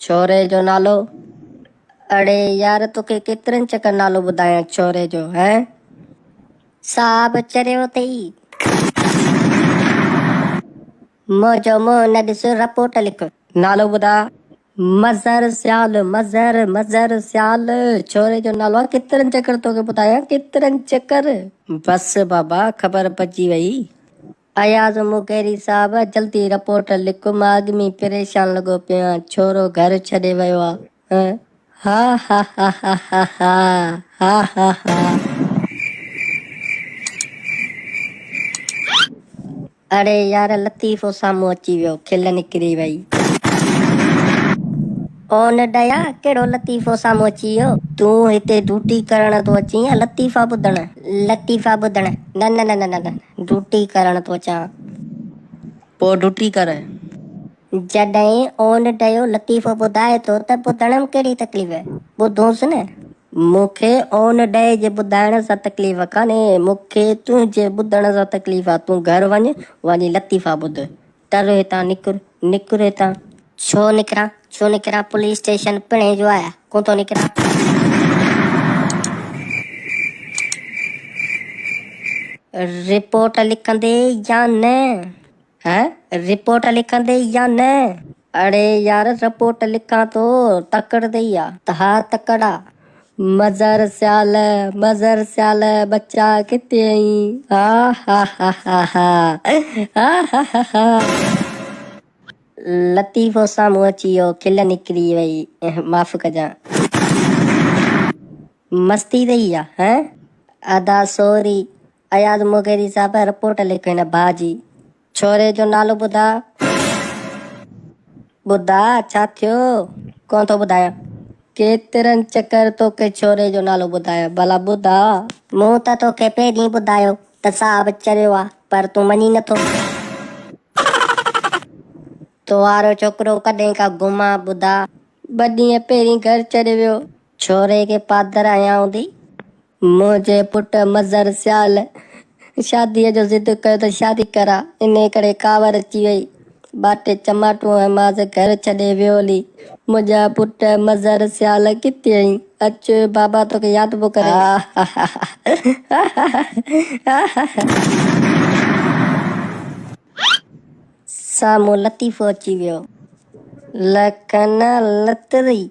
ڇوري جو نالو؟ اڙي يار توکي ڪيترن چڪر نالو ٻڌايان ڇوري جو هين؟ صاحب چريو اٿئي. منهنجو منهن نه ڏس رپورٽ لک. نالو ٻڌاء. مظهر سيال مظهر مظهر سيال ڇوري جو نالو آ ڪيترن چڪر توکي ٻڌايان ڪيترن چڪر. بس بابا خبر پئجي وئي. اياز مغيري صاحب جلدي رپورٽ لک مان اڳ ۾ پريشان لڳو پيو آهيان ڇورو گهر ڇڏي ويو آ هاهاهاهاهاهاهاها. اڙي يار لطيفو سامهون اچي ويو کل نڪري وئي. اون ڊيا ڪهڙو لطيفو سامهون اچي ويو. تون هتي ڊوٽي ڪرڻ ٿو اچين يا لطيفا ٻڌڻ. لطيفا ٻڌڻ نه نه نه نه نه ڊوٽي ڪرڻ ٿو اچان. پوء ڊوٽي ڪر. جڏهن اون ڊيو لطيفو ٻڌائي ٿو ته ٻڌڻ م ڪهڙي تڪليف ٻڌونس نه. مون کي اون ڊي جي ٻڌائڻ سان تڪليف ڪانهي، مون کي تنهنجي ٻڌڻ سان تڪليف آ. تون گهر وڃ، وڃي لطيفا ٻڌ. ٽر هتان نڪر، نڪر هتان. ڇو نڪران، ڇو نڪران، پوليس اسٽيشن پڻهين جو آهي، ڪونه ٿو نڪران. رپورٽ لکندي يا نه؟ هه، رپورٽ لکندي يا نه؟ اڙي يار رپورٽ لکان ٿو، تڪڙ ٿئي آ. ته ها تڪڙ آ. مظهر سيال، مظهر سيال ٻچا ڪٿي آهين؟ ها ها ها ها ها ها ها ها ها. لطيفو سامهون اچي ويو، کل نڪري وئي، معاف ڪجان. مستي ٿئي آ هه؟ ادا سوري، اياز مغيري صاحب رپورٽ لک هن ڀاء جي. ڇوري جو نالو ٻڌاء. ٻڌاء ڇا ٿيو؟ ڪونه ٿو ٻڌايان. ڪيترن چڪر توکي ڇوري جو نالو ٻڌايان ڀلا ٻڌاء. مون ته توکي پهرين ٻڌايو ته صاحب چريو آ پر تون مڃين نٿو. تو وارو ڇوڪرو ڪڏهن کان گم آ ٻڌاء. ٻه ڏينهن پهرين گهر ڇڏي ويو. ڇوري کي پادر هنيا هوندي. منهنجي پٽ مظهر سيال شاديء جو ضد ڪيو ته شادي ڪرا، انهيء ڪري ڪاوڙ اچي وئي. ٻه ٽي چماٽون هنيمانس، گهر ڇڏي ويو هلي. منهنجا پٽ مظهر سيال ڪٿي آهين؟ اچ بابا توکي ياد پيو ڪري. سامهون لطيفو اچي ويو. لکن لتري.